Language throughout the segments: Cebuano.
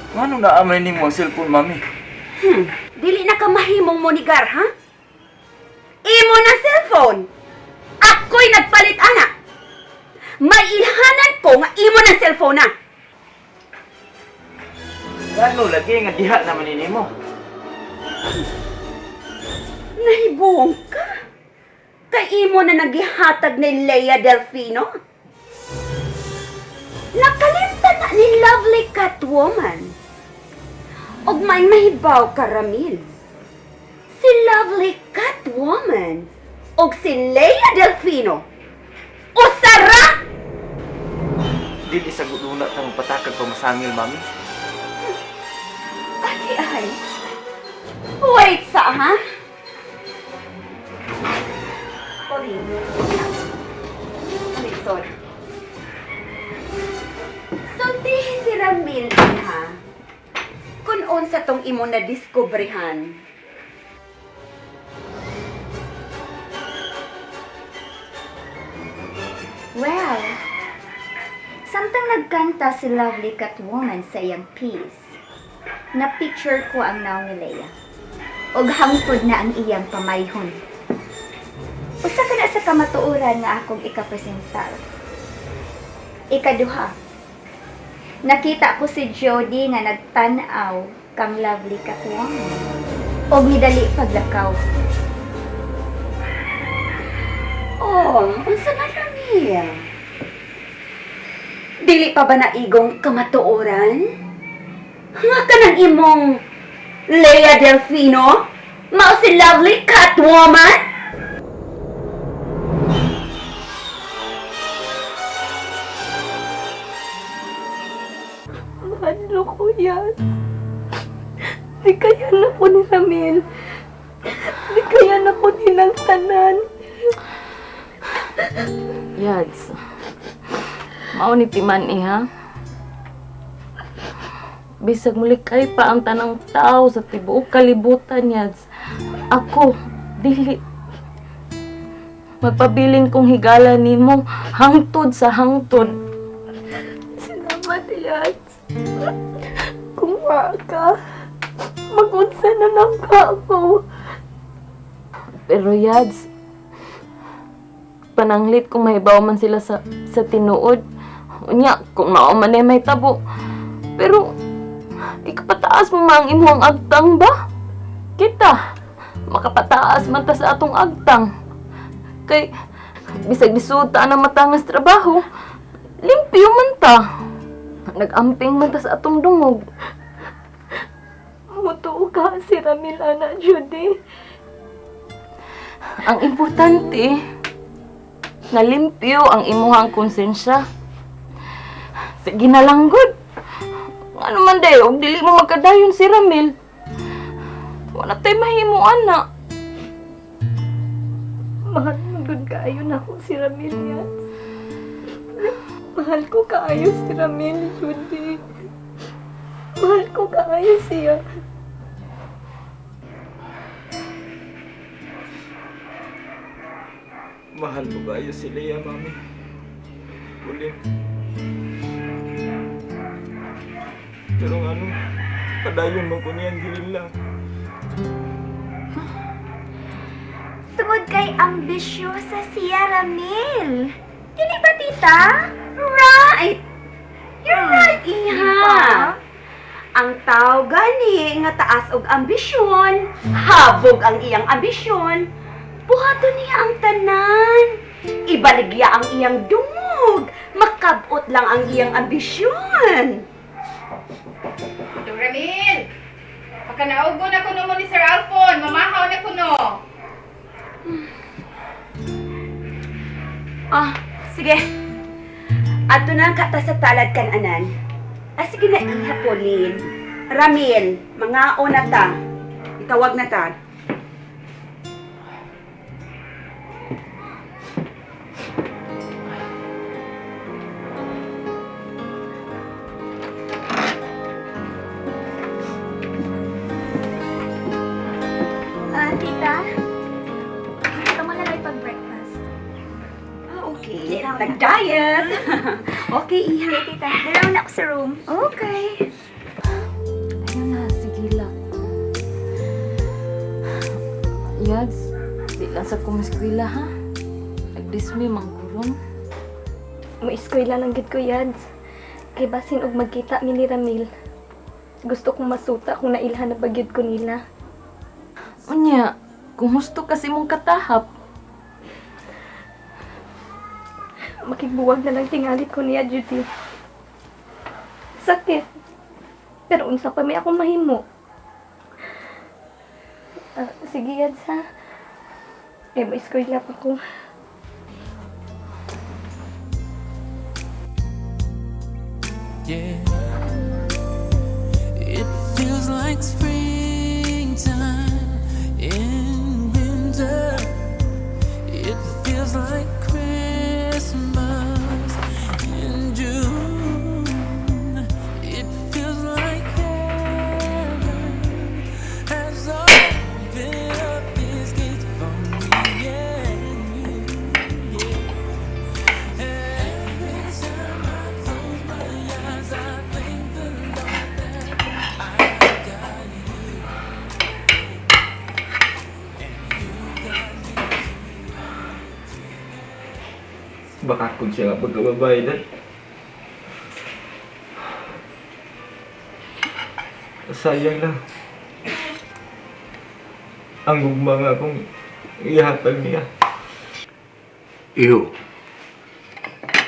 Ngano naa man nimo ang cellphone, mami? Dili na ka mahimong monigar, ha? Imo na cellphone. Ako'y nagpalit ana. May ilhanan ko nga imo na cellphone na. Ngano lagi nga diha naman nimo? Nahibong ka. Kay imo na nagihatag ni Lea Delfino. Nakalimtan na ni Lovely Catwoman. Og may mahibaw ka, Ramil. Si Lovely Catwoman og si Lea Delfino. Usara! Dili sa guduna ta magpatakag pamasangil, mami. Ay, ay. Wait sa, ha? Pauline. Lisod. Sultihin si Ramil, ha? Kung unsa tong imo na diskubrihan. Well, samtang nagkanta si Lovely Catwoman sa iyang piece, na-picture ko ang naong ni Lea. Og hangtod na ang iyang pamayhon. Usa ka na sa kamatuoran nga akong ikapresentar. Ikaduha, nakita ko si Jody nga nagtan-aw kang Lovely Catwoman. Og nidali paglakaw. Oh, unsa man, Ramil? Dili pa ba naigong kamatuoran? Nga ka ng imong Lea Delfino? Mao si Lovely Catwoman? Mahal ko yan. Di kaya na ko ni Ramil. Di kaya na ko nilang tanan. Yads. Mao ni timan ha. Bisag mulikay pa ang tanang tao sa tibuok kalibutan, Yads. Ako, dili. Magpabilin kong higala nimo hangtod sa hangtod. Salamat, Yads. Kung wa ka, mag-unsa na lang ka ako. Pero Yads, pananglit kung mahibaw man sila sa tinuod. Unya, kung mao man ay may tabo. Pero, ikapataas mo man ang imuhang agtang ba? Kita, makapataas man ta sa atong agtang. Kay, bisag bisuta na matangas trabaho, limpyo man ta. Nag-amping man ta sa atong dungog. Mutuo ka si Ramil, ana, Judy. Ang importante, nga limpyo ang imuhang konsensya. Sige na lang, good. Ano man day, og dili mo magkadayon si Ramil. Wala tay mahimo, ana. Mahal mo gud kaayo na ako si Ramil, Yads. Mahal ko kaayo si Ramil, Judy. Mahal ko kaayo siya. Mahal ko kayo si Lea, mami. Pauline. Pero ano, padayon mo ko niyang gilila. Tungod kay ambisyosa siya, Ramil. Dili ba, tita? Right! You're right, iha. Diba? Ang tao gani nga taas og ambisyon, habog ang iyang ambisyon, buhaton niya ang tanan. Ibaligya ang iyang dungog, makabot lang ang iyang ambisyon. Dong Ramil! Pagkanaugo na kuno mo ni Sir Alfon, mamahaw na kuno. Ah, sige. Ato na ang kata sa talad kananan. Ah, sige na iha, Pauline. Ramil, mga na ta. Itawag na ta. Ah, tita? Ito mo na lang pag-breakfast. Ah, okay. Nag-diet. Okay, iha. Okay, tita. Dalaw na ako sa room. Okay. Yads, di lang sa kumiskwela ha. Nagdismi man ko ron. Mo-eskwela lang gid ko, Yads. Kay basin og magkita mi ni Ramil. Gusto kong masuta kung nailhan na ba gyud ko nila. Unya, kung husto kasi mong katahap, Makigbuwag na lang tingali ko niya, Judy. Sakit. Pero unsa pa may akong mahimo. Ah, sige, Yads, ha? Eh, mo-eskwela pa ko. Yeah. It feels like springtime in winter. It feels like Christmas in June. It feels like heaven has opened up its gates for me and you. Yeah. Every time I close my eyes, I thank the Lord that I got you. And you got me. Baka kung siya nga pagkababae dad. Sayang lang. Ang gugma nga akong ihatag niya. Iho,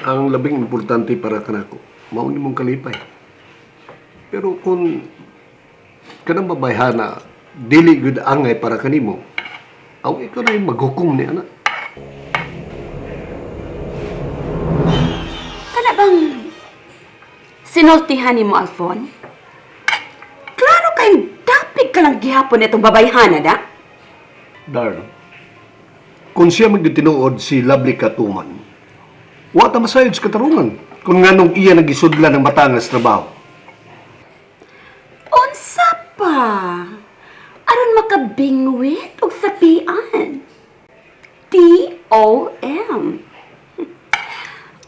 ang labing importante para kanako, mao ni mong kalipay. Pero kung kanang babayhana dili gud angay para kanimo, aw ikaw na yung maghukom ni ana. Kana bang sinultihan nimo, Alfon? Klaro kayong dapig ka lang gihapon itong babayhana, da? Darl, kung siya magditinuod si Lovely Catwoman, wa ta masayod sa katarungan kung nganong iya nagisudlan ng matangas trabaho. Unsa pa? Aron makabingwit og sapian. T-O-M.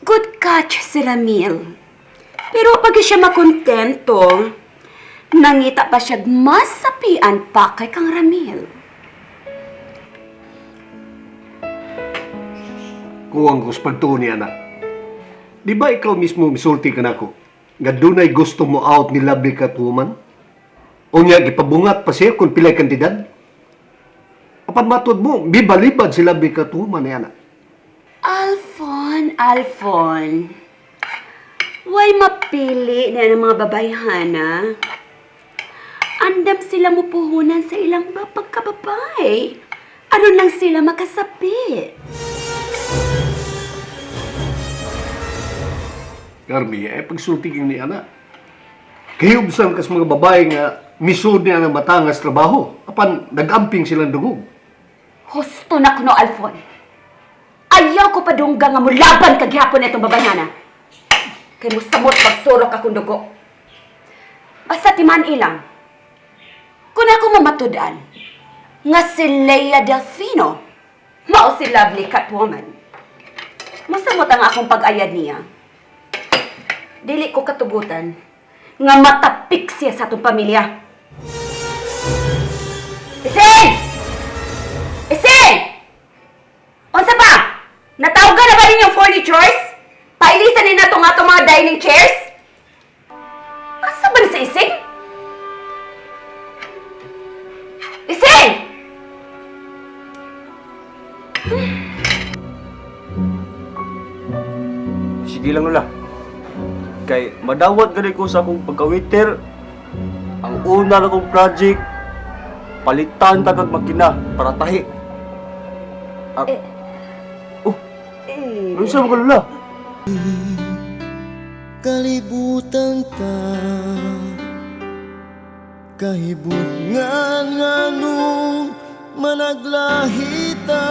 Good catch si Ramil. Pero pag siya makontento, nangita pa siya mas sapian pa kay kang Ramil. Kuwang ko sa pagtuo ni anak. Di ba ikaw mismo misulti ka nako? Nga dunay gusto mo out ni Lovely Catwoman? Unya, gipabungat pa siya kung pilay kantidad? Apan matod mo, bibalibad si Lovely Catwoman ni anak. Alfon, Alfon. Way mapili na ng mga babayhana. Andam sila mupuhunan sa ilang pagkababay. Aron lang sila makasapi. Carmi, eh, pagsulti kang ni anak. Kayubsan kas mga babae nga misud niya ng matangas trabaho. Apan, nag-amping silang dungog. Husto na kuno, Alfon. Ayaw ko padungga nga mulaban kaghapon itong babayhana. Kay musamot pagsurok akong dugo. Basta timan ilang. Kung ako mamatud-an, nga si Leia Delfino, mao si Lovely Catwoman. Masamot ang akong pag-ayad niya. Dili ko katugutan nga matapik siya sa atong pamilya. Ising! Ising! Unsa pa? Natawgan na ba ninyong furnitures? Pailisan ni nato nga itong mga dining chairs? Asa ba ni si Ising? Ising! Sige lang, Lola. Kay madawat gani ko sa akong pagka-waiter. Ang una na kong project, palitan ta kag makina para tahi. Ah, oh, ano sa mga Lola? Kalibutan ta kahibutngan nganong managlahita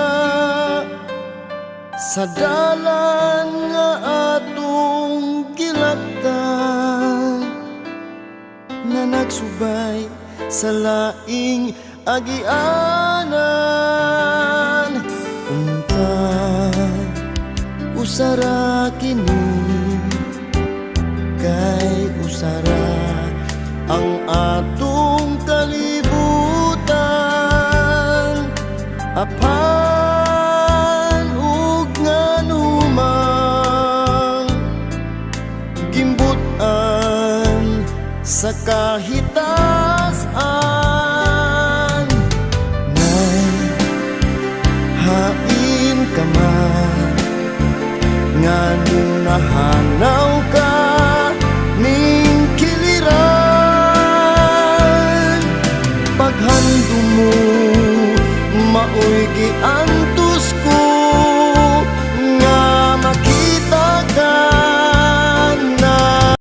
sa dalan nga atong gilaktan na nagsubay sa laing agianan. Unta usara kini kay usara ang atong kalibutan. Apan ug nganumang gimbut-an sa kahitang.